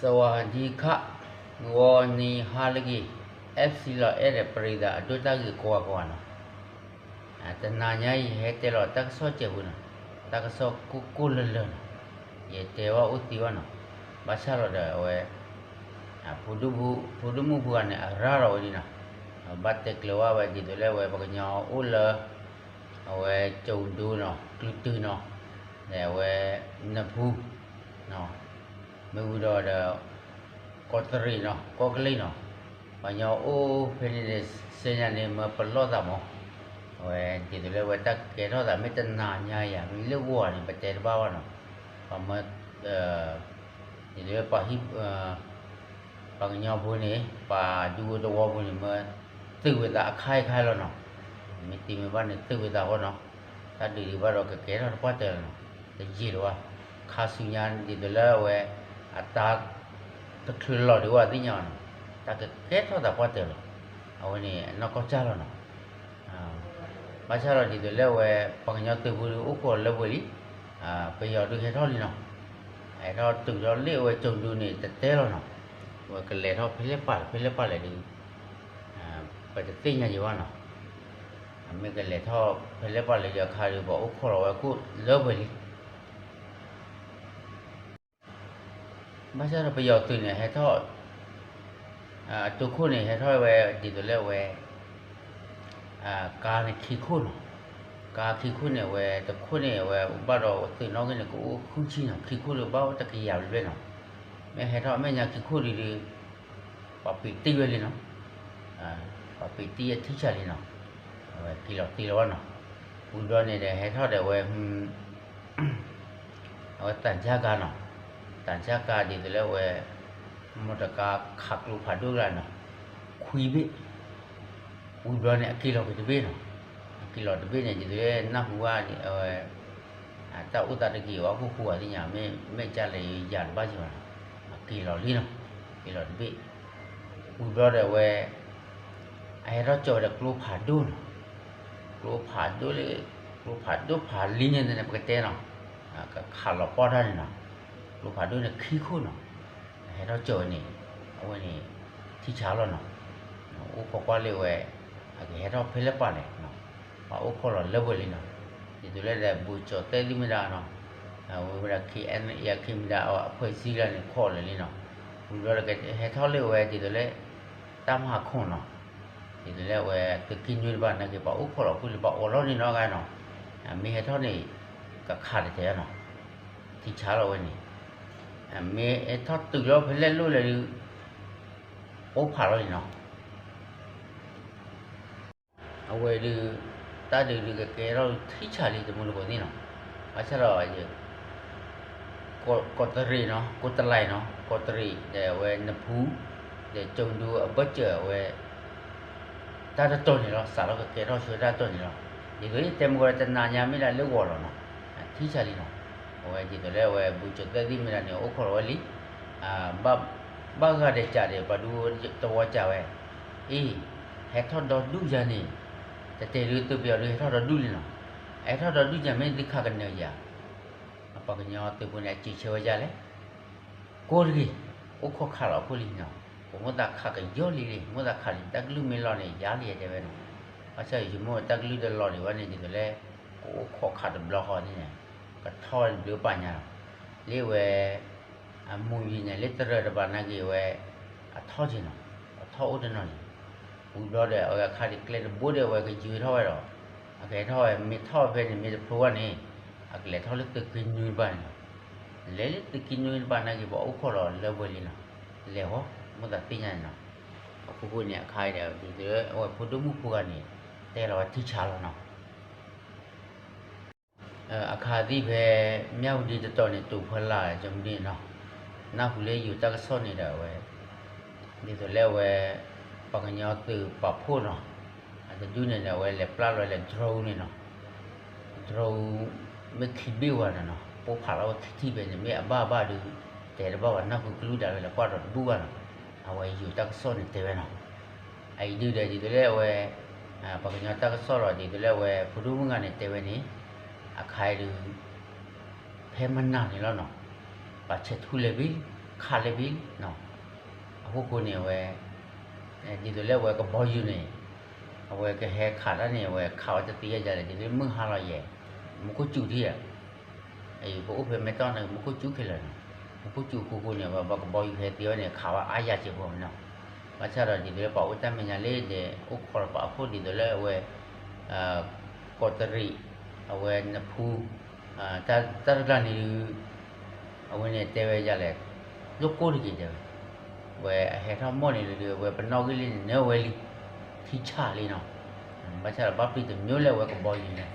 သဝၤဒံခး ဂီၤနံၤဟါလၢအဂ့ၤ အဲၣ်ဖ်စံလီၤအဲၣ်ဒီးပရံသးအဒိၣ်တၢ်ဂ့ၤကိးဂၤကိးဂၤနီၤ, တနၤညါအံၤယဟဲတဲလီၤတၢ်ကစီၣ်စဲးဖိနီၤ, တၢ်ကစီၣ်ကိၢ်ကိၢ်လၢၤလၢၤနီၤ, ယတဲဘၣ်အိၣ်သံဘၣ်နီၤ, ဘၣ်ဆၣ်ဒီးအဝဲ ဖိဒိၣ်မုၣ်ဖိဂၤန့ၣ် အရၤလီၤဝဲလံနီၤ, ဘၣ်တဲကျၢၤဝဲဒ်သိးလၢအဝဲပှၤကညီအိၣ်လၢ အဝဲကၠိၤဒိနီၤ ကျုးတုၤနီၤ, ဒီးအဝဲ နဖူ မ့ၢ်ဝံၤဒီးဒီး ကီးတရံးနီၤ ကီးကလံၢ်နီၤ, ပှၤကညီအိၣ်ဖဲန့ၣ် စဲညါန့ၣ် မၢပလီၢ်သးမး, အဝဲဒ်သိးလၢအဝဲတၢ်ကကဲထီၣ်သးမ့ၢ်တနၤညါယၤ မ့ၢ်လၢဂီၤန့ၣ် ပတဲတဘၣ်ဘၣ်နီၤ, ပှၤမၢ ဒ်သိးလၢပှၤဟံၣ် ပှၤကညီဖိန့ၣ် ပှၤဒူဖိသဝီဖိန့ၣ် မၢသုးဝဲသးအခါအံၤခါလီၤနီၤ, မ့ၢ်တံၤမ့ၢ်ဘၣ်န့ၣ် သုးဝဲသးအဂီၢ်နီၤ, တၢ်ဒုးဒုးဘၣ်ဒီးကကဲထီၣ်တပှၢ်တၢၢ်လီၤနီၤ, တယံာ်လၢၤဘၣ်, ခါဆူညါဒ်သိးလၢအဝဲ အတၢ် တချုးလီၤဒံးဝဲသ့ၣ်ညါဘၣ်နီၤ, တၢ်ကကဲထီၣ်သးပှၢ်တၢၢ်လီၤ, အဝဲန့ၣ်အနီၢ်ကီၢ်စၢ်လီၤနီၤ ဘၣ်ဆၣ်ဒီးဒ်သိးလၢအဝဲ ပှၤကညီသုးဖိဒုးအိၣ်ခိးလၢပှဲၤလံ, ပယီၤဒုးဟဲထီၣ်လံနီၤ, ဟဲထီၣ်တုၤထီၣ်လၢအဝဲကၠိၤဒူန့ၣ် တတဲလီၤနီၤ, အဝဲကလဲၤထီၣ်ဖဲလဲၣ်ပၤလဲၣ် ဖဲလဲၣ်ပၤလဲၣ်ဒုး ပတသ့ၣ်ညါယံၤဘၣ်နီၤ, အမ့ၢ်ကလဲၤထီၣ်ဖဲလဲၣ်ပၤလဲၣ်ဒုးအခါဒုး ပှၤအိၣ်ခိးလီၤဝဲခိၣ်လၢပှဲၤလံ ဘၣ်ဆၣ်ဒီးပယီၤသုးန့ၣ် ဟဲထီၣ် အတိခိၣ်န့ၣ် ဟဲထီၣ်ဝဲဒ်သိးလၢအဝဲ ကါန့ၣ်ခံခိၣ်နီၤ, ကါခံခိၣ်န့ၣ် အဝဲတခိၣ်န့ၣ် အဝဲဘၣ်ဒီးသုးနီၣ်ဂံၢ်န့ၣ် ကအိၣ်ဃုဆံနီၤ, ခံခိၣ်ဒီးဘၣ်အိၣ်တကယၤဘျဲၣ်နီၤ, မ့ၢ်ဟဲထီၣ်အမဲာ်ညါခံခိၣ်ဒုးဒုး ပှၤပံးတံၢ်ဝဲလံနီၤ, ပှၤပံးတံၢ်အထံဆးလံနီၤ, အဝဲက့ၤလီၤတ့ၢ်လီၤဘၣ်နီၤ, ဝံၤဘျီန့ၣ်ဒီးဟဲထီၣ်ဒီးအဝဲ အဝဲတၢ်ဆါကါနီၤ, တၢ်ဆါကါဒ်သိးလၢအဝဲ မီၢ်တကါခးကျိဖးဒိၣ်ကျါနီၤ, ခွံဘ့ၣ်, ဝံၤဘျီန့ၣ် အက့ၤလီၤက့ၤတဘ့ၣ်နီၤ, အက့ၤလီၤတဘ့ၣ်န့ၣ် ဒ်သိးလၢနၢ်ဟူဘၣ်အဝဲ တၢ်အိၣ်သးတက့ၢ်အီၤ အခိၣ်ဃိအီၤသ့ၣ်ညါ မ့ၢ်မ့ၢ်ကလဲၣ်ယၤတဘၣ်က့ၤဘၣ်နီၤ, အက့ၤလီၤလံနီၤ, က့ၤလီၤတဘ့ၣ်, ဝံၤဘျီဒီးအဝဲ အဟဲထီၣ်ကၠီဝဲဒီးကျိဖးဒိၣ်နီၤ, ကျိဖးဒိၣ်လၢ ကျိဖးဒိၣ်ဖးလံန့ၣ်န့ၣ် ပကတဲနီၤ, ကခးလီၤပှီၢ်တၢ်န့ၣ်နီၤ, ကျိဖးဒိၣ်န့ၣ်ခံခိၣ်နီၤ, ဟဲထီၣ်ကၠီဝဲန့ၣ် အဝဲန့ၣ် ထံဆးလီၤနီၤ, အိၣ်ခိးကွၢ်လၢဝဲ အကဟဲထီၣ်ဖဲလဲၣ်ပၤလဲၣ်နီၤ, ပှၤအိၣ်ခိးလီၤလၢပှဲၤလံနီၤ, ဒ်သိးလၢဒီးဘူးကၠီၤသဲၣ်သ့ၣ်မ့ၢ်ဒၣ်နီၤ, ဝဲဒၣ် ခ့ၣ်အဲၣ်အဲၣ် ခ့ၣ်မ့ၢ်ဒၣ်အဖှဲးစံလၢန့ၣ် ခိးလီၤလံနီၤ, ဝံၤဘျီဒီးကဟဲထီၣ်လၢဝဲဒ်သိးလၢ တၢ်မၤခိၣ်နီၤ, ဒ်သိးလၢအဝဲသုးက့နွံတဘၣ်နာ်က့ ပှၤအိၣ်ခိးလီၤဖုလၢပှၤအိးထီၣ်န့ၣ်နီၤဂၤနီၤ, မ့ၢ်ဟဲထီၣ်န့ၣ် ကခးတတဲနီၤ, ထံဆးလီၤဝဲန့ၣ်, မ့ၢ်ဟဲထီၣ်တုၤလီၤဖဲလဲၣ်လိၣ်လဲၣ်ဒုး အိၣ်ဖးလီၤန့ၣ်နီၤ အဝဲဒုး တၢ်ဒုးဒုးကကဲထီၣ်ထံဆးလံတမူတကိးသ့ၣ်နီၤ, ဘၣ်ဆၣ်ဒီး ကီးတရံးနီၤ ကိးတလံနီၤ ကီးတရံး ဒီးအဝဲနဖူ ဒီးကၠိၤဒူအဘၢၣ်စၢၤအဝဲ တၢ်တတီၤန့ၣ်လီၤ စးထီၣ်ကကဲထီၣ်ဆၢတၢ်တတီၤန့ၣ်လီၤ, ဒ်သိးယတဲမ့ၢ်ကီးတနၤညါမ့ၢ်ဒၣ်လၢဂီၤလီၤနီၤ, ထံဆးလံနီၤ, အဝဲဒ်သိးလၢအဝဲဘူးကၠီၤသဲၣ်သ့ၣ်မ့ၢ်ဒၣ်န့ၣ် အိၣ်ခိးလီၤဝဲလံ ဘၣ်ဂၤဒီးကးဒီး ပှၤဒူသဝီကးဝဲ, အ့ ဟဲထီၣ်ဒီဒူၣ်ယၤန့ၣ်, တတဲဒုးသုးပယီၤဒုးဟဲထီၣ်ဒီဒူၣ်လံနီၤ, ဟဲထီၣ်ဒီဒူၣ်ယၤမ့ၢ်သုခးကနၢၤယၤ, ပှၤကညီသုးဖိန့ၣ် အစံးဆၢဝဲဒ်လဲၣ်, ကိးတဂ့ၤ, အိၣ်ခိးခးလီၤအခိၣ်လံနီၤ, ပမိၢ်သးခးကယီလံလံ မိၢ်သးခးလံ တၢ်ကလုၢ်မ့ၢ်လီၤန့ၣ် ယၤလံတဲဝဲနီၤ, ဘၣ်ဆၣ်ယဆိကမိၣ်တၢ်ကလုၢ်တလီၤဒံးဘၣ်န့ၣ် ဒ်သိးလၢ ကအိၣ်ခိးခးတဘျီဃီန့ၣ် ကထီၣ်ဝဲတဘျုးပာ်ညါလီၤ, လၢအဝဲ အမူယံၤန့ၣ် လၢတရၢၢ်တဘၣ်နာ်က့ၤဝဲ အထီၣ်က့ၤနီၤ, အထီၣ်အိၣ်တနီၤန့ၣ်, ဝံၤဘျီဒီး အဝဲအခါဒံးကျဲတဘိဒီး အဝဲကယုၤထီၣ်ဝဲဒီး အကဟဲထီၣ်ဝဲ မ့ၢ်ထီၣ်ဖဲန့ၣ် မ့ၢ်တဖျိဘၣ်န့ၣ် အကလဲၤထီၣ်လၢသုးက့နွံတဘၣ်န့ၣ်လီၤ, လဲၤလၢသုးက့နွံတဘၣ်နာ်က့ၤ ပှၤအိၣ်ခိးလီၤလၢပှဲၤလံနီၤ, လဲၤဃီ မိၢ်သးသ့ၣ်ညါန့ၣ်နီၤ, အခိၣ်ဃိန့ၣ်အခါဒီး ဒ်သိးလၢအဝဲဖိဒိၣ်မုၣ်ဖိဂၤန့ၣ် တဲလီၤဝဲထံဆးလီၤနီၤ အခါသံၣ်ဖဲ မၠၣ်ဝတံၤတတီၤန့ၣ် တိာ်ဖီလာ်ကမုၢ်ဒ်နီၤ, နၢ်ဟူလၢယိၤတၢ်ကစီၣ်န့ၣ်ဒီးအဝဲ ဒ်သိးလၢအဝဲ ပှၤကညီသုးပာ်ဖှိၣ်နီၤ, အတဒူၣ်န့ၣ်ဒီးအဝဲလဲၤပျၢ်လီၤလဲၤ drone န့ၣ်နီၤ, drone မ့ၢ်ခံဘ့ၣ်ဝဲန့ၣ်နီၤ, ပိၢ်ဖးလီၤဝဲခံထံၣ်ဖဲန့ၣ် မ့ၢ်အဘၣ်ဘၣ်ဒုး တဲတဘၣ်ဘၣ် နၢ်ဟူကလုၢ်ဒၣ်ဝဲလဲၤကွၢ်ဒီးတဘူၣ်ဘၣ်နီၤ, အဝဲယိၤတၢ်ကစီၣ်န့ၣ်တဲဝဲနီၤ အအံၤဒုးဒီးဒ်သိးလၢအဝဲ ပှၤကညီတၢ်ကစီၣ်လီၤ ဒ်သိးလၢအဝဲဖိဒိၣ်မုၣ်ဂၤန့ၣ်တဲဝဲန့ၣ် အခါအံၤဒုး ဖဲမနၤန့ၣ်လီၤနီၤ ပှၤဆဲးထူလဲၤဘ့ၣ် ခးလၢဖဲ အဃိဃိန့ၣ် အဝဲ ဒ်သိးလၢအဝဲကဘီယူၤန့ၣ် အဝဲကဟဲခးတၢ်န့ၣ် အဝဲခးဝဲတသ့ယါလဲၣ် ဒ်သိးလၢမုၢ်ဟါလီၤယဲၢ် မူခိၣ်စူၤထံဧါ ပအိၣ်ဖဲမဲၢ်တီၢ်န့ၣ် မူခိၣ်စူၤခဲလၢာ်န့ၣ် မူခိၣ်စူၤဃိဃိန့ၣ် အဝဲကဘီယူၤဟဲသ့ဝဲန့ၣ် ခးဝဲအါယၤစဲးဖိမ့ၢ်နီၤ ဘၣ်ဆၣ်ဒီးဒ်သိးလၢပှၤအိၣ်တၢ်မဲာ်ညါလၢ ဒဲးအိၣ်ခိးတပၤအခိၣ်ဒ်သိးလၢအဝဲ ကီးတရံး အဝဲနဖူ တၢ်တကျါန့ၣ်ဒုး အဝဲန့ၣ်တဲဝဲယၤလဲၣ် လိၣ်ကိၢ်တဂ့ၤတဲဝဲ ဝဲအဟဲထီၣ်မိၢ်န့ၣ်ဒုး အဝဲပနီၣ်ဂံၢ်လံန့ၣ် နၢဝဲလံ ထံဆးလံနီၤ ဘၣ်ဆၣ်ဒီးဘၣ်ပျံၤတမံၤလၢအဝဲကဘီယူၤန့ၣ်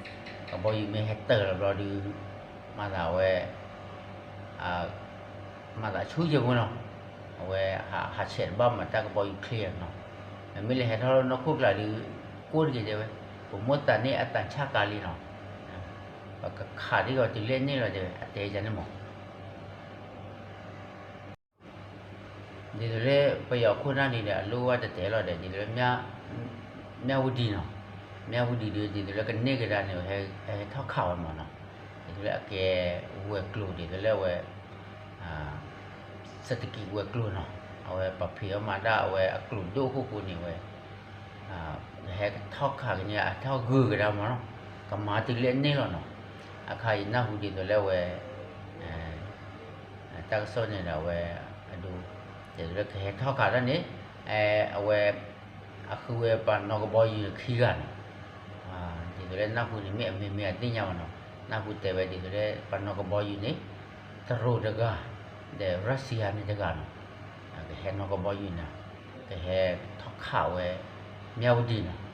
ကဘီယူၤမ့ၢ်ဟဲတၢၤလီၤဘျီဒုး မၤသးဝဲ မၤသးဆူယဲၢ်ဖိနီၤ အဝဲဟးဆဲးတဘၣ်မးတၢ်ကဘီယူၤချ့နီၤ မ့မ့ၢ်လၢဟဲထီၣ်လၢနီၢ်ခိၣ်ကျါဒုး ကိၢ်တဂ့ၤတဲဝဲ ပမိၢ်သးန့ၢ်အသးဆၣ်ကါလံနီၤ ပကခးဒ်သိးတုၤလၢန့ၣ်လီၤတဲဝဲ အတဲယၤန့ၣ်မး ဒ်သိးလၢပယီၤခိၣ်နၢ်န့ၣ်ဒီး အလိၣ်ဝဲတတဲလီၤဒီး ဒ်သိးလၢ မၠၣ်ဝတံၤနီၤ မၠၣ်ဝတံၤဒုး ဒ်သိးလၢကန့ၢ်ကဒါန့ၣ် ဟဲထီၣ်ခးဝဲမးနီၤ ဒ်သိးလၢအကဲဝဲၤကျိၤ ဒ်သိးလၢအဝဲ စတကံးဝဲၤကျိၤနီၤ အဝဲပှၤဖံးအီၣ်မၤဒၣ်အဝဲအကျိၤဒိၣ်အဃိဃိန့ၣ်ဝဲ ဟဲထီၣ်ခးကန့ၢ် အထီၣ်ဂုာ်ကဒါမးနီၤ ကမၤတုၤလၢအန့ၣ်လီၤနီၤ အခါအံၤနၢ်ဟူဒ်သိးလၢအဝဲ တၢ်ကစီၣ်န့ၣ်ဒီးအဝဲ အဒိ ဒ်သိးလၢကဟဲထီၣ်ခးတၢ်န့ၣ် အဝဲ အဃုဝဲပှၤနီၣ်ကဘီယူၤခံဂၤနီၤ ဒ်သိးလၢနၢ်ဟူန့ၣ် မ့ၢ်အမ့ၢ်မ့ၢ်အသ့ၣ်ညါဘၣ်နီၤ နၢ်ဟူတဲဝဲဒ်သိးလၢပှၤနီၣ်ကဘီယူၤန့ၣ် တရူးတဂၤ ဒီးရၢၢ်စံယါန့ၣ်တဂၤနီၤ ကဟဲနီၣ်ကဘီယူၤန့ၣ် ကဟဲထီၣ်ခးဝဲ မၠၣ်ဝတံၤနီၤ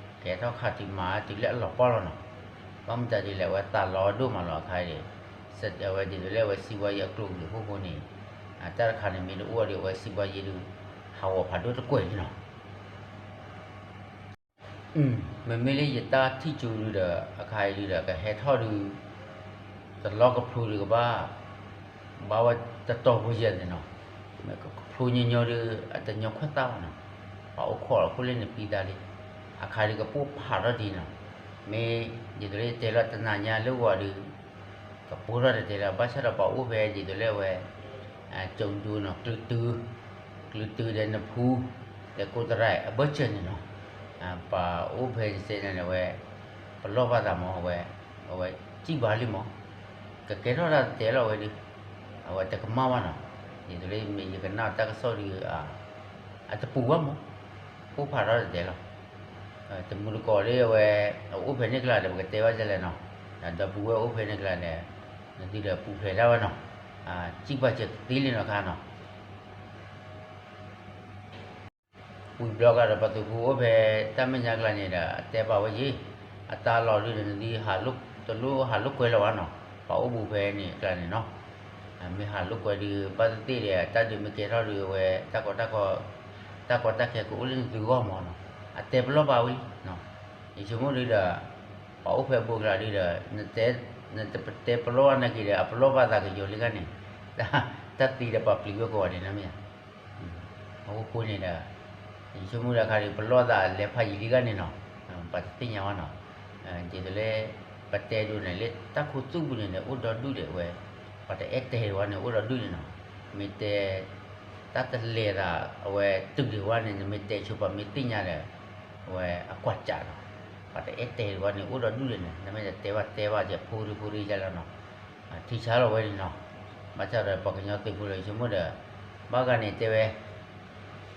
ကဟဲထီၣ်ခးတုၤမၤတုၤလၢအလီၤပှီၢ်လီၤနီၤ ဘၣ်မတၤဒ်လဲၣ် အဝဲသးလီၤဒိၣ်မးလီၤအခါအံၤ အဝဲဒ်သိးလၢအဝဲစံးဘှါယံၤအကျိၤကလုာ်အဃိဃိန့ၣ် တၢ်တခါန့ၣ်မ့ၢ်တအိၣ်ဒီး အဝဲစံးဘှါယံၤဒုး ဟးဂီၤဖးဒိၣ်တကွဲၢ်လံနီၤ မ့မ့ၢ်လၢယတၢ်ထံၣ်ကၠိဒုဒီး အခါအံၤဒုဒီး ကဟဲထီၣ်ဒု တလီၢ်ကဖျိဒုကဘၣ် ဘၣ်ဝဲတတီၤဖိယဲၢ်န့ၣ်နီၤ မ့ၢ်ကဖျိညီညီဒု အတညီခွဲးသၣ်ဘၣ်နီၤ ပှၤအိၣ်ခိးလီၤခိၣ်လၢနပံသးလံ အခါဒုကပိၢ်ဖးထီၣ်ဒံးနီၤ မ့ၢ်ဒ်သိးလၢယတဲလီၤတနၤညါလၢဂီၤဒု ကပိၢ်ထီၣ်တတဲလီၤ ဘၣ်ဆၣ်ဒီးပှၤအိၣ်ဖဲဒ်သိးလၢအဝဲ ကၠိဒူနီၤ ကလုာ်တုၤ ကလုာ်တုၤဒီးနဖူ ဒီးကိးတရံးအဘၢၣ်စၢၤန့ၣ်နီၤ ပှၤအိၣ်ဖဲန့ၣ်ဝဲ ပလီၢ်ဘၣ်သးမး အဝဲ အဝဲစံၣ်ဘၣ်လံမး ကကဲထီၣ်တၢ်တတဲလီၤဝဲဒု အဝဲတကမၣ်ဘၣ်နီၤ ဒ်သိးလၢယကနၣ်တၢ်ကစီၣ်ဒု အတပူၤဘၣ်မး ပိၢ်ဖးထီၣ်တတဲလီၤ တမုၢ်တကိးလၢအဝဲ အအိၣ်ဖဲန့ၣ်ကျါဒီး ပကတဲဘၣ်ဒ်လဲၣ်နီၤ ဒီပုၢ်ဝဲၢ်အိၣ်ဖဲန့ၣ်ကျါဒီး နသုဒီးပူၤဖျဲးတၢ်ဝဲနီၤ စံၣ်ပာ်စၢၤသ့လံနီၤခါနီၤ ဝံၤဘျီကဒီး ပှၤသုးဖိအိၣ်ဖဲတၢ်မဲာ်ညါကျါန့ၣ်ဒီး အတဲပာ်ဝဲယ့ၢ် အတၢ်လီၢ်ဒုဒီး နသု တလိၣ်ဟးလိာ်ကွဲလၢၤဘၣ်နီၤ ပှၤအိၣ်ဘူးဖဲန့ၣ်အကျါန့ၣ်နီၤ မ့ၢ်ဟးလိာ်ကွဲဒု ဘၣ်သ့ၣ်သ့ၣ်ဒီး တၢ်ဒုးမ့ၢ်ကဲထီၣ်ဒု အဝဲ တၢ်ကီတၢ်ခဲ တၢ်ကီတၢ်ခဲကအိၣ်လၢနသုဂီၢ်မးနီၤ အတဲပလီၢ်ဘၣ်ဝဲလံ ယဆိကမိၣ်ဒုဒီး ပှၤအိၣ်ဖဲဘူးကျါဒုဒီး နတတဲပလီၢ်ဘၣ်နာ်က့ဒီး အပလီၢ်ဘၣ်သးကယီၤလံဂၤန့ၣ် တၢ်သံဒီးပှၤပျံၤဝဲကိးဂၤဒဲးနီၤမ့ၢ်ဧါ အဃိဃိန့ၣ်ဒီး ယဆိကမိၣ်ဒၣ်ခါဒီး ပလီၢ်သးလဲၤဖးယံာ်လံဂၤန့ၣ်နီၤ ပှၤတသ့ၣ်ညါဘၣ်နီၤ ဒ်သိးလၢ ပတဲဒိးန့ၣ်လၢတၢ်ခိသူၣ်ပူၤန့ၣ်ဒီး အိၣ်ဒီဒူၣ်ဒံးဝဲ ပှၤတအဲၣ်တဲဒံးဝဲန့ၣ် အိၣ်ဒီဒူၣ်န့ၣ်နီၤ မ့ၢ်တဲ တၢ်တလဲၤသးအဝဲတုၤဒံးဝဲန့ၣ် နမ့ၢ်တဲဆိပှၤမ့ၢ်သ့ၣ်ညါဒီး အဝဲအကွၢ်စးဒီး ပှၤတအဲၣ်တဲဒံးဝဲန့ၣ် အိၣ်ဒီဒူၣ်ဒံးန့ၣ် နမ့ၢ်တတဲဘၣ်တဲဘၣ်ကဲဖိဒံဖိဒံယါလီၤနီၤ ထံဆါလီၤဝဲန့ၣ်နီၤ ဘၣ်ဆၣ်ဒီးပှၤကညီသုးဖိလၢ ယဆိကမိၣ်ဒီး ဘၣ်ဂၤန့ၣ်တဲဝဲ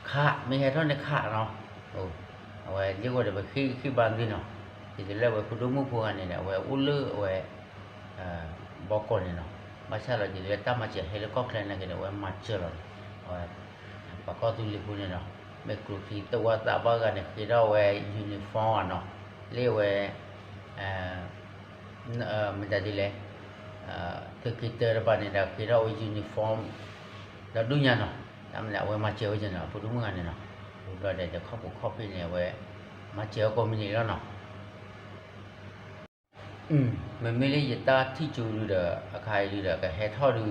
ခး မ့ၢ်ဟဲထီၣ်န့ၣ်ခးနီၤ အဝဲလ့ၣ်ဝဲဒီးပဃ့ၢ်ဃ့ၢ်ဘါသ့နီၤ ဒ်သိးလၢအဝဲဖိဒိၣ်မုၣ်ဖိဂၤန့ၣ်ဒီး အဝဲအိၣ်လၢအဝဲ ဘီကီၢ်န့ၣ်နီၤ ဘၣ်ဆၣ်ဒီးဒ်သိးလၢတၢ်မၤစၢၤဟဲလၢကီၢ်ချၢနာ်က့ဒီး အဝဲမၤစၢၤလီၤန့ၣ် အဝဲ ပှၤကီၢ်သူလ့ၤဖိန့ၣ်နီၤ မ့ၢ်ကျိချံသၢဝါသးဘၣ်ဂၤန့ၣ် ဃ့ထီၣ်ဝဲ uniform နီၤ လၢအဝဲ မတၤဒ်လဲၣ် သုးက့ၤတၢတဖၣ်န့ၣ်ဒီး ဃ့ထီၣ်ဝဲ uniform ဒီဒူၣ်ညါနီၤ တၢ်မၤန့ၣ် အဝဲမၤစၢၤဝဲက့ၤနီၤ ဖိဒိၣ်မုၣ်ဂၤန့ၣ်နီၤ ဝံၤဘျီဒီး ဒီးခီၣ်ဖိခီၣ်ဖံးန့ၣ် အဝဲ မၤစၢၤဝဲကိးမုၢ်နံၤလီၤနီၤ မ့မ့ၢ်လၢယတၢ်ထံၣ်ကၠိဒုဒီး အခါအံၤဒုဒီး ကဟဲထီၣ်ဒု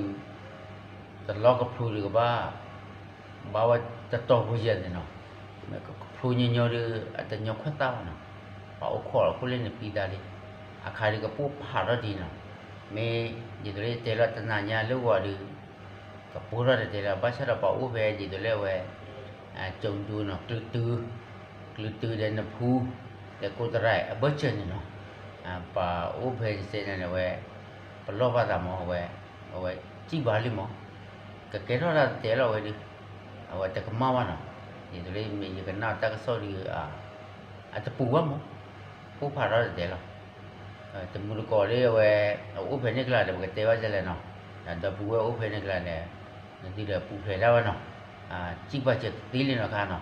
တလီၢ်ကဖျိဒုကဘၣ် ဘၣ်ဝဲတတီၤဖိယဲၢ်န့ၣ်နီၤ မ့ၢ်ကဖျိညီညီဒု အတညီခွဲးသၣ်ဘၣ်နီၤ ပှၤအိၣ်ခိးလီၤခိၣ်လၢနပံသးလံ အခါဒုကပိၢ်ဖးထီၣ်ဒံးနီၤ မ့ၢ်ဒ်သိးလၢယတဲလီၤတနၤညါလၢဂီၤဒု ကပိၢ်ထီၣ်တတဲလီၤ ဘၣ်ဆၣ်ဒီးပှၤအိၣ်ဖဲဒ်သိးလၢအဝဲ ကၠိဒူနီၤ ကလုာ်တုၤ, ကလုာ်တုၤဒီးနဖူ, ဒီးကိးတရံးအဘၢၣ်စၢၤန့ၣ်နီၤ, ပှၤအိၣ်ဖဲန့ၣ်စဲန့ၣ်ဝဲ, ပလီၢ်ဘၣ်သးမး အဝဲ, အဝဲစံၣ်ဘၣ်လံမး, ကကဲထီၣ်တၢ်တတဲလီၤဝဲဒီး, အဝဲတကမၣ်ဘၣ်နီၤ, ဒ်သိးလၢမ့ၢ်ယကနၣ်တၢ်ကစီၣ်ဒီး, အတပူၤဘၣ်မး, ပိၢ်ဖးထီၣ်တတဲလီၤ တမူတကိးလၢအဝဲ, အအိၣ်ဖဲန့ၣ်ကျါဒီး ပကတဲဘၣ်ဒ်လဲၣ်နီၤ, ဒီပုၢ်ဝဲၢ်အိၣ်ဖဲန့ၣ်ကျါဒီး, နသုဒီးပူၤဖျဲးဒၣ်ဝဲနီၤ, စံၣ်ပာ်စၢၤသ့လံနီၤခါနီၤ,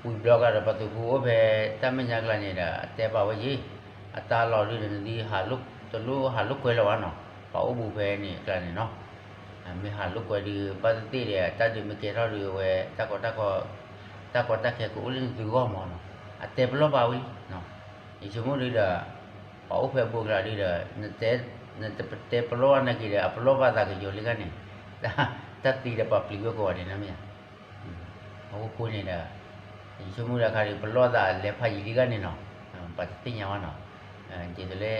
ဝံၤဘျီကျါဒီး ပှၤသုးဖိအိၣ်ဖဲတၢ်မဲာ်ညါကျါန့ၣ်ဒီး အတဲဘၣ်ဝဲယ့ၣ်, အတၢ်လီၢ်ဒုးဒီး နသုတလိၣ်ဟးလိာ်ကွဲလၢၤဘၣ်နီၤ, ပှၤအိၣ်ဘူးဖဲန့ၣ်အကျါန့ၣ်နီၤ မ့ၢ်ဟးလိာ်ကွဲဒုး ဘၣ်သ့ၣ်သ့ၣ်ဒီး တၢ်ဒုးမ့ၢ်ကဲထီၣ်ဒုးအဝဲ တၢ်ကီတၢ်ခဲကအိၣ်လၢနသုဂီၢ်မးနီၤ, အတဲပလီၢ်ဘၣ်ဝဲလံ, ယဆိကမိၣ်ဒုးဒီး, ပှၤအိၣ်ဖဲအဘူးအကျါဒုးဒီး, နတတဲပလီၢ်ဘၣ်နာ်က့ဒီး အပလီၢ်ဘၣ်သးကယီၤလံဂၤန့ၣ်, တၢ်သံဒီးပှၤပျံၤဝဲကိးဂၤဒဲးနီၤမ့ၢ်ဧါ အဃိဃိန့ၣ်ဒီး, ယဆိကမိၣ်ဒၣ်ခါဒီးပလီၢ်သးလဲၤဖးယံာ်လံဂၤန့ၣ်နီၤ, ပှၤတသ့ၣ်ညါဘၣ်နီၤ, ဒ်သိးလၢ,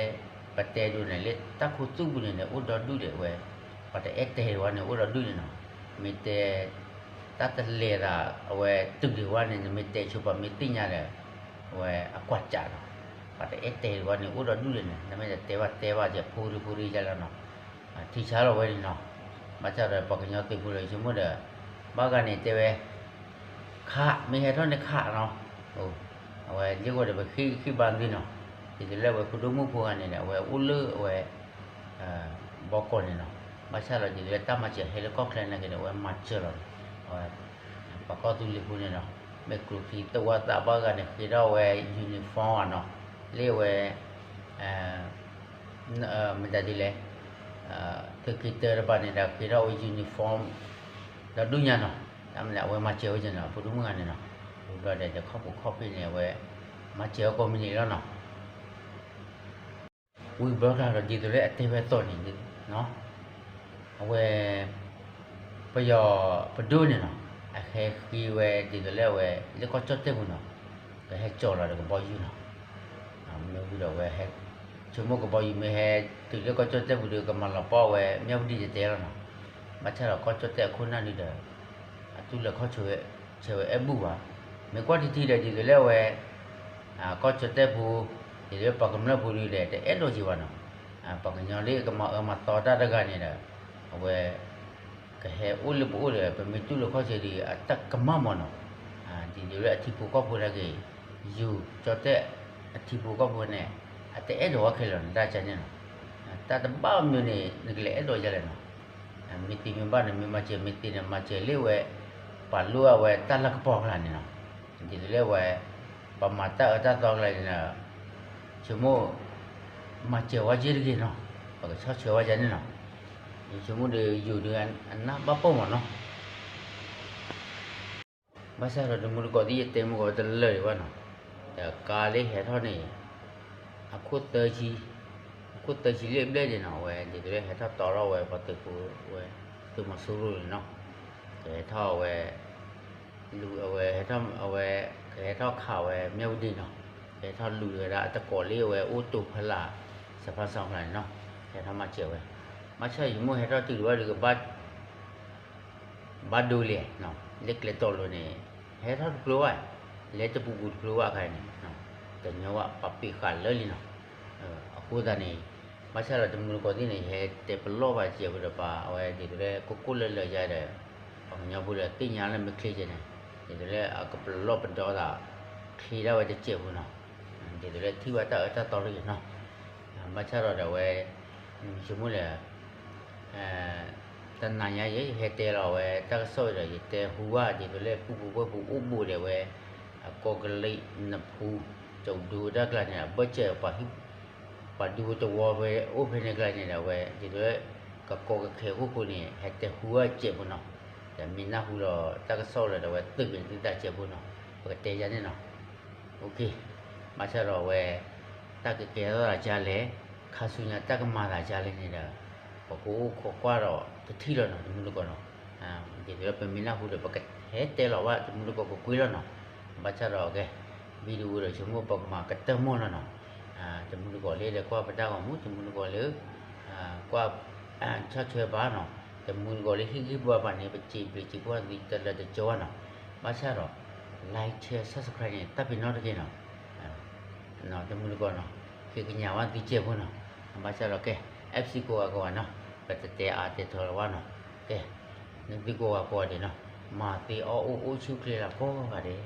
ပတဲဒိးန့ၣ်လၢတၢ်ခိၣ်သူၣ်ပူၤန့ၣ်န့ၣ် အိၣ်ဒီဒူၣ်ဒံးဝဲ, ပှၤတအဲၣ်တဲတဝဲန့ၣ် အိၣ်ဒီဒူၣ်န့ၣ်နီၤ, မ့ၢ်တဲ တၢ်တလဲၤသးအဝဲတုၤဒံးဝဲန့ၣ် နမ့ၢ်တဲဆိပှၤမ့ၢ်သ့ၣ်ညါဒီး, အဝဲအကွၢ်စးနီၤ, ပှၤတအဲၣ်တဲတဝဲန့ၣ် အိၣ်ဒီဒူၣ်ဒံးန့ၣ် နမ့ၢ်တတဲဘၣ်တဲဘၣ်ကဲဖိဒုဖိဒုယါလီၤနီၤ, ထံဆါလီၤဝဲန့ၣ်နီၤ, ဘၣ်ဆၣ်ဒီးပှၤကညီသုးဖိဒီး ယဆိကမိၣ်ဒီး, ဘၣ်ဂၤန့ၣ်တဲဝဲ ခး မ့ၢ်ဟဲထီၣ်န့ၣ်ခးနီၤ, အဝဲလ့ၣ်ဂီၢ်ဒီးပဃ့ၢ်ဃ့ၢ်ဘါသုနီၤ, ဒ်သိးလၢအဝဲဖိဒိၣ်မုၣ်ဖိဂၤန့ၣ်ဒီး အဝဲအိၣ်လၢအဝဲ ဘီကီၢ်န့ၣ်နီၤ, ဘၣ်ဆၣ်ဒီးဒ်သိးလၢတၢ်မၤစၢၤဟဲလၢကီၢ်ချၢနာ်က့ဒီး အဝဲမၤစၢၤလီၤန့ၣ်, အဝဲ, ပှၤကီၢ်သူလ့ၤဖိန့ၣ်နီၤ, မ့ၢ်ကျိချံသဝၢသးဘၣ်ဂၤန့ၣ် ဃ့ထီၣ်ဝဲ uniform နီၤ, လၢအဝဲ မတၤဒ်လဲၣ်, သုးက့ၤတၢၢ်တဖၣ်န့ၣ်ဒီး ဃ့ထီၣ်ဝဲ uniform ဒီဒူၣ်ညါနီၤ, တၢ်မနုၤအဝဲမၤစၢၤဝဲန့ၣ်နီၤ ဖိဒိၣ်မုၣ်ဂၤန့ၣ်နီၤ, ဝံၤဘျီဒီး ခီၣ်ဖိခီၣ်ဖိန့ၣ် အဝဲ, မၤစၢၤဝဲကိးမံၤဒဲးလီၤနီၤ ဝံၤဘျီတၢ်ဒီးဒ်သိးလၢအတဲဝဲအသိးန့ၣ်, အဝဲ, ပယီၤ, ပဒိၣ်န့ၣ်နီၤ, အဟဲဃ့ဝဲဒ်သိးလၢအဝဲ, လၢကီၢ်ကၠီၣ်တဲၣ်ပူၤနီၤ, ကဟဲကၠီလီၤဒီးကဘီယူၤနီၤ, မ့ၢ်ဝံၤဒီးအဝဲဟဲ, ဆိကမိၣ်ကဘီယူၤမ့ၢ်ဟဲတုၤလၢကီၢ်ကၠီၣ်တဲၣ်ပူၤဒီးကမၤလီၤပီၢ်ဝဲ မၠၣ်ဝတံၣ်တတဲလီၤနီၤ, ဘၣ်ဆၣ်ဒီးကီၢ်ကၠီၣ်တဲၣ်အခိၣ်နၢ်ဒုးဒီး, အတူၢ်လိာ်ခီၣ်ဆၢဝဲ, ဆၢဝဲအဲၣ်ဘူၣ်ဘၣ်, မ့ၢ်ကွၢ်ထံထံဒီးဒ်သိးလၢအဝဲ ကီၢ်ကၠီၣ်တဲၣ်ဖိ, ဒ်သိးလၢပှၤကမျၢၢ်ဖိဒုးဒီး တအဲၣ်ဒိးက့ၤဘၣ်နီၤ, ပှၤကညီလၢကမၤအၢမၤသီတၢ်တဂၤန့ၣ်ဒီး, အဝဲ, ကဟဲအိၣ်လၢပအိၣ်ဒီး ပမ့ၢ်တူၢ်လိာ်ခီၣ်ဆၢဒုး အတၢ်ကမၣ်မးနီၤ, ဒ်သိးလၢအထံဖိကီၢ်ဖိနာ်က့, ယိၤကၠီၣ်တဲၣ်, အထံဖိကီၢ်ဖိန့ၣ်, အတအဲၣ်ဒိးဝဲခဲလၢာ်နီၤ တၢ်ကန့ၣ်နီၤ, တၢ်တဘၣ်မနုၤန့ၣ် နကလဲၤအဲၣ်ဒိးဒ်လဲၣ်နီၤ မ့ၢ်သ့မ့ၢ်ဘၣ်န့ၣ် မ့ၢ်မၤစၢၤ မ့ၢ်သ့န့ၣ် မၤစၢၤလၢဝဲ, ပှၤလိၣ်အဝဲတၢ်လၤကပီၤအကျါန့ၣ်နီၤ, ဒ်သိးလၢဝဲ, ပှၤမၤတၢ်အၢတၢ်သီအကျါန့ၣ်, ဆိကမိၣ်, မၤစၢၤဝဲက့ၤတဂ့ၤနီၤ, ပကဆီၣ်ဆၢဝဲဒ်န့ၣ်နီၤ, ယဆိကမိၣ်ဒီးယိၤဒီးအနၢ်ဘၣ်ပိာ်မးနီၤ ဘၣ်ဆၣ်ဒီးတမူတကိးသ့ၣ်ယတဲမူကီးတလၢာ်ဒံးဘၣ်နီၤ, ဒီးကါလၢဟဲထီၣ်န့ၣ်, အခိၣ်သၢဆံ, အခိၣ်သၢဆံလၢအဘျဲၣ်ဒံးနီၤ အဝဲဒ်သိးလၢဟဲထီၣ်တီထီၣ်ဝဲပှၤသုးဖိဝဲ, သုးမီၤစိရိၤန့ၣ်နီၤ, ကဟဲထီၣ်ဝဲ, လူၤအဝဲဟဲထီၣ်အဝဲ, ကဟဲထီၣ်ခးဝဲမၠၣ်ဝတံၣ်နီၤ, ကဟဲထီၣ်လူၤဝဲဒၣ်အတကိးလၢအဝဲအိၣ်တိာ်ဖီလာ်, စဖါစီၤကျါန့ၣ်နီၤ, ကဟဲထီၣ်မၤစၢၤဝဲ, ဘၣ်ဆၣ်ယဆိကမိၣ်ဟဲထီၣ်တုၤဒံးဘၣ်ဒီးကဘၣ် ဘၣ်ဒိလံ, လၢကျဲတီၤလိၤန့ၣ်, ဟဲထီၣ်တဖျိဘၣ်, လဲၤတပူၤပူၤတဖျိဘၣ်ခါန့ၣ်, တညီဘၣ်ပာ်ပ့ၤဃာ်လၢာ်လံနီၤ, အဃိသတးန့ၣ်, ဘၣ်ဆၣ်ဒီးတမူတကိးသ့ၣ်န့ၣ် ယဟဲတဲပလီၢ်ဘၣ်စဲးဖိဒီးပှၤအဝဲဒ်သိးလၢကိၢ်ကိၢ်လၢလၢယါဒီး, ပှၤကညီဖိဒီးသ့ၣ်ညါလၢမ့ၢ်ချ့ကဲန့ၣ်, ဒ်သိးလၢအကပလီၢ်ပဒီသး, ချ့ဒၣ်ဝဲတစဲးဖိနီၤ, ဒ်သိးလၢထံၣ်ဘၣ်တၢ်အၢတၢ်သီတဂ့ၤနီၤ ဘၣ်ဆၣ်ဒီးဒီးအဝဲ, ယဆိကမိၣ်လၢ, တနၤညါယဲ ယဟဲတဲလီၤဝဲတၢ်ကစီၣ်ဒီး ယတဲဟူဘၣ်ဒ်သိးလၢပုၢ်ဖိဝဲၢ်ဖိအိၣ်ဘူးဒီးဝဲ, အကီၢ်ကလံၣ်နဖူ, ကၠိဒူတၢ်ကျါန့ၣ် အဘၢၣ်စၢၤပှၤဟံၣ်, ပှၤဒူဖိတဝီဖဲအိၣ်ဖဲန့ၣ်ကျါန့ၣ်ဒီးဝဲ ဒ်သိးလၢ, ကကီကခဲအခိၣ်ဃိန့ၣ် ဟဲတဲဟူဘၣ်စဲးဖိနီၤ, ဒီးမ့ၢ်နၢ်ဟူလီၤတၢ်ကစီၣ်လၢဒီးဝဲသုးက့ၤသုသးစဲးဖိနီၤ, ပကတဲယါန့ၣ်နီၤ ဘၣ်ဆၣ်ဒီးအဝဲ, တၢ်ကကဲထီၣ်သးဒ်လဲၣ်, ခါဆူညါတၢ်ကမၤသးဒ်လဲၣ်န့ၣ်ဒီး, ပကအိၣ်ခိးကွၢ်ဒီးတထံၣ်လီၤနီၤ တမူတကိးနီၤ, ဒ်သိးလၢပမ့ၢ်နၢ်ဟူဒီး ပကဟဲတဲလီၤဘၣ်တမူတကိးကကွ့လီၤနီၤ, ဘၣ်ဆၣ်ဒီးကဲ, ဘံဒူဝဲဒီးဆိကမိၣ်ပကမၤကတၢၢ်မီၢ်လီၤနီၤ, တမူတကိးလၢဒီးကွၢ်ပတၢ်ဂီၤမူ တမူတကိးလၢ, ကွၢ် ဆီၣ်ထွဲဘၣ်နီၤ, တမုၢ်တကိးလၢဟ့ၣ်ဂံၢ်ဘါဘၣ်န့ၣ် ပစံးဘျုးစံးဖှိၣ်သုတလၢတကၠီဘၣ်နီၤ, ဘၣ်ဆၣ်ဒီး like share subscribe န့ၣ် တၢ်ပ့ၤနီၣ်တက့ၢ်နီၤ, တမုၢ်တကိးနီၤ, ဃ့ကညးဝဲသုစဲးဖိနီၤ, ဘၣ်ဆၣ်ဒီးကဲ FC ကိးဂၤကိးဂၤနီၤ, ပတတဲအါတဲထီလၢၤဘၣ်နီၤ, ကဲ နသုကိးဂၤကိးဂၤဒဲးနီၤ, မၤသ့အီၣ်အိၣ်အိၣ်ဆူၣ်ချ့လၢကိးဂၤဒဲး